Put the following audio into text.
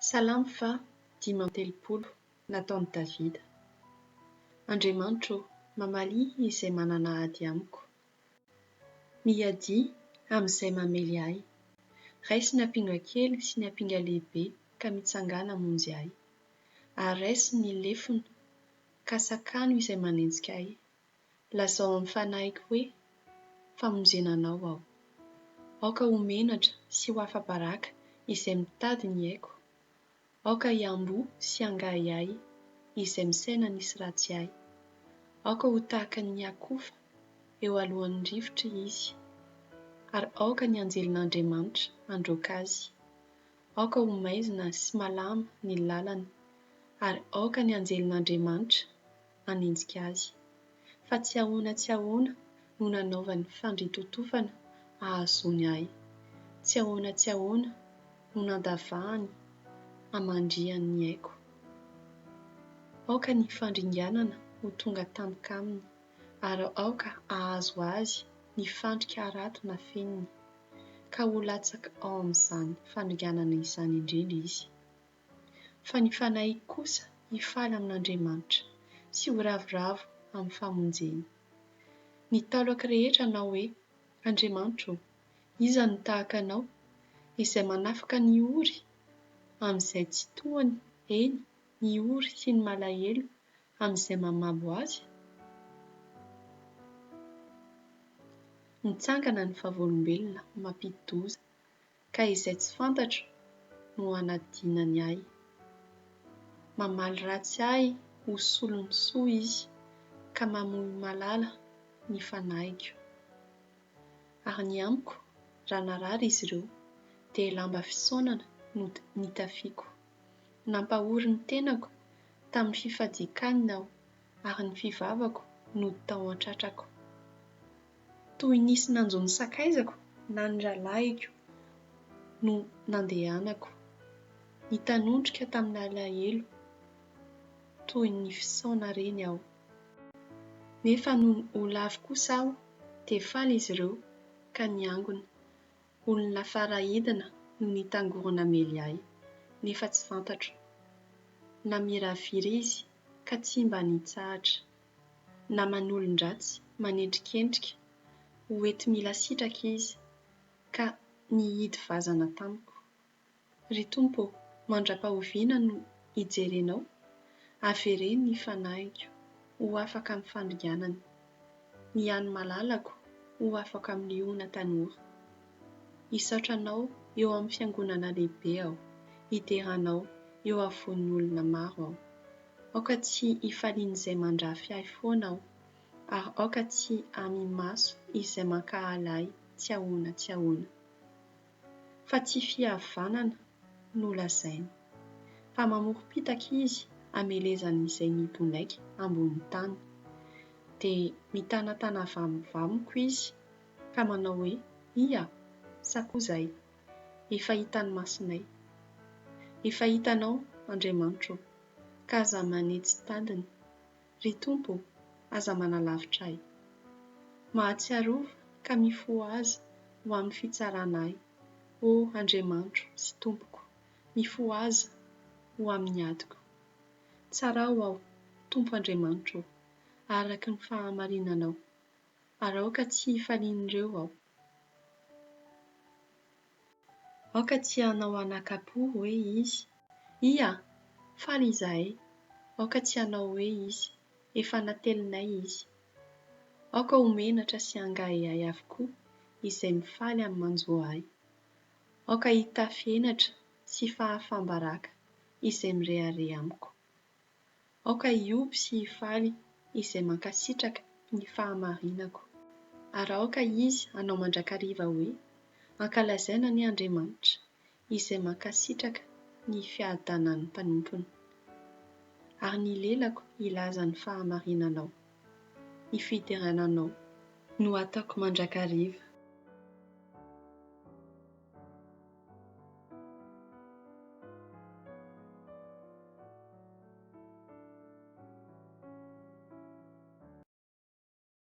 Salamo faha 35, nataon'i Davida. Andriamanitra ô, mamalia izay manana ady amiko. Miadia amin'izay mamely ahy. Raiso ny ampinga kely sy ny ampinga lehibe ka mitsangàna hamonjy ahy. Ary raiso ny lefona ka sakano izay manenjika ahy. Lazao amin'ny fanahiko hoe, Famonjena anao aho. Aoka ho menatra sy ho afa-baraka izay mitady ny aiko. Aoka hiamboho sy hangahiahy izay misaina ny hisy ratsy ahy. Aoka ho tahaka ny akofa eo alohan'ny rivotra izy, ary aoka ny anjelin'Andriamanitra handroaka azy. Aoka ho maizina sy malama ny lalany, ary aoka ny anjelin'Andriamanitra hanenjika azy. Fa tsy ahoana tsy ahoana no nanaovany fandritotofana hahazoany ahy, tsy ahoana tsy ahoana no nandavahany hamandrihany ny aiko. Aoka ny fandringanana ho tonga tampoka aminy, ary aoka hahazo azy ny fandrika harato nafeniny, ka ho latsaka ao amin'izany fandringanana izany indrindra izy. Fa ny fanahiko kosa hifaly amin'Andriamanitra sy ho ravoravo amin'ny famonjeny. Ny taolako rehetra hanao hoe, Andriamanitra ô, iza no tahaka Anao, izay manafaka ny ory amin'izay tsy tohany, eny, ny ory sy ny malahelo amin'izay mamabo azy? Mitsangana ny vavolombelona mampidi-doza ka izay tsy fantatro no hanadinany ahy. Mamaly ratsy ahy ho solon'ny soa izy, ka mamoy malala ny fanahiko. Ary ny amiko, raha narary izy ireo, dia lamba fisaonana no nitafiako. Nampahory ny tenako tamin'ny fifadian-kanina aho, ary ny fivavako no tao an-tratrako. Toy nisy nanjo ny sakaizako na ny rahalahiko no nandehanako. Nitanondrika tamin'alahelo toy ny fisaona reny aho. Nefa nony ho lavo kosa aho dia faly izy ireo ka niangona. Olona farahidina no nitangorona hamely ahy, nefa tsy fantatro. Namiravira izy ka tsy mba nitsahatra. Naman'olon-dratsy manendrikendrika ho enti-mila sitraka izy, ka nihidy vazana tamiko. Ry Tompo ô, mandra-pahoviana no hijerenao? Avereno ny fanahiko ho afaka amin'ny fandringanana, ny an'ny malalako ho afaka amin'ny liona tanora. Hisaotra Anao eo amin'ny fiangonana lehibe aho, hidera Anao eo afovoan'ny olona maro aho. Aoka tsy hifalian'izay mandrafy ahy foana aho, ary aoka tsy hami-maso izay mankahala ahy tsy ahoana tsy ahoana. Fa tsy fihavanana no lazainy, fa mamorom-pitaka izy hamelezany izay mibonaika ambonin'ny tany. Dia mitanatana vamivamiko izy ka manao hoe, Ia, sa koa izay? Efa hitan'ny masonay. Efa hitanao, Andriamanitra ô, ka aza manetsy tadiny. Ry Tompo ô, aza manalavitra ahy. Mahatsiarova ka mifohaza ho amin'ny fitsarana ahy, ô Andriamanitro sy Tompoko, mifohaza ho amin'ny adiko. Tsarao aho, Tompo Andriamanitro ô, araka ny fahamarinanao, ary aoka tsy hifalian'ireo aho. Aoka tsy hanao anakam-po hoe izy, Ia! Faly izahay! Aoka tsy hanao hoe izy, Efa natelinay izy. Aoka ho menatra sy hangahiahy avokoa izay mifaly amin'ny manjo ahy. Aoka hitafy henatra sy fahafaham-baraka izay mirehareha amiko. Aoka hihoby sy hifaly izay mankasitraka ny fahamarinako. Ary aoka izy hanao mandrakariva hoe, Ankalazaina anie Andriamanitra, izay mankasitraka ny fiadanan'ny mpanompony. Ary ny lelako hilaza ny fahamarinanao. Ny fiderana Anao. No hataoko mandrakariva.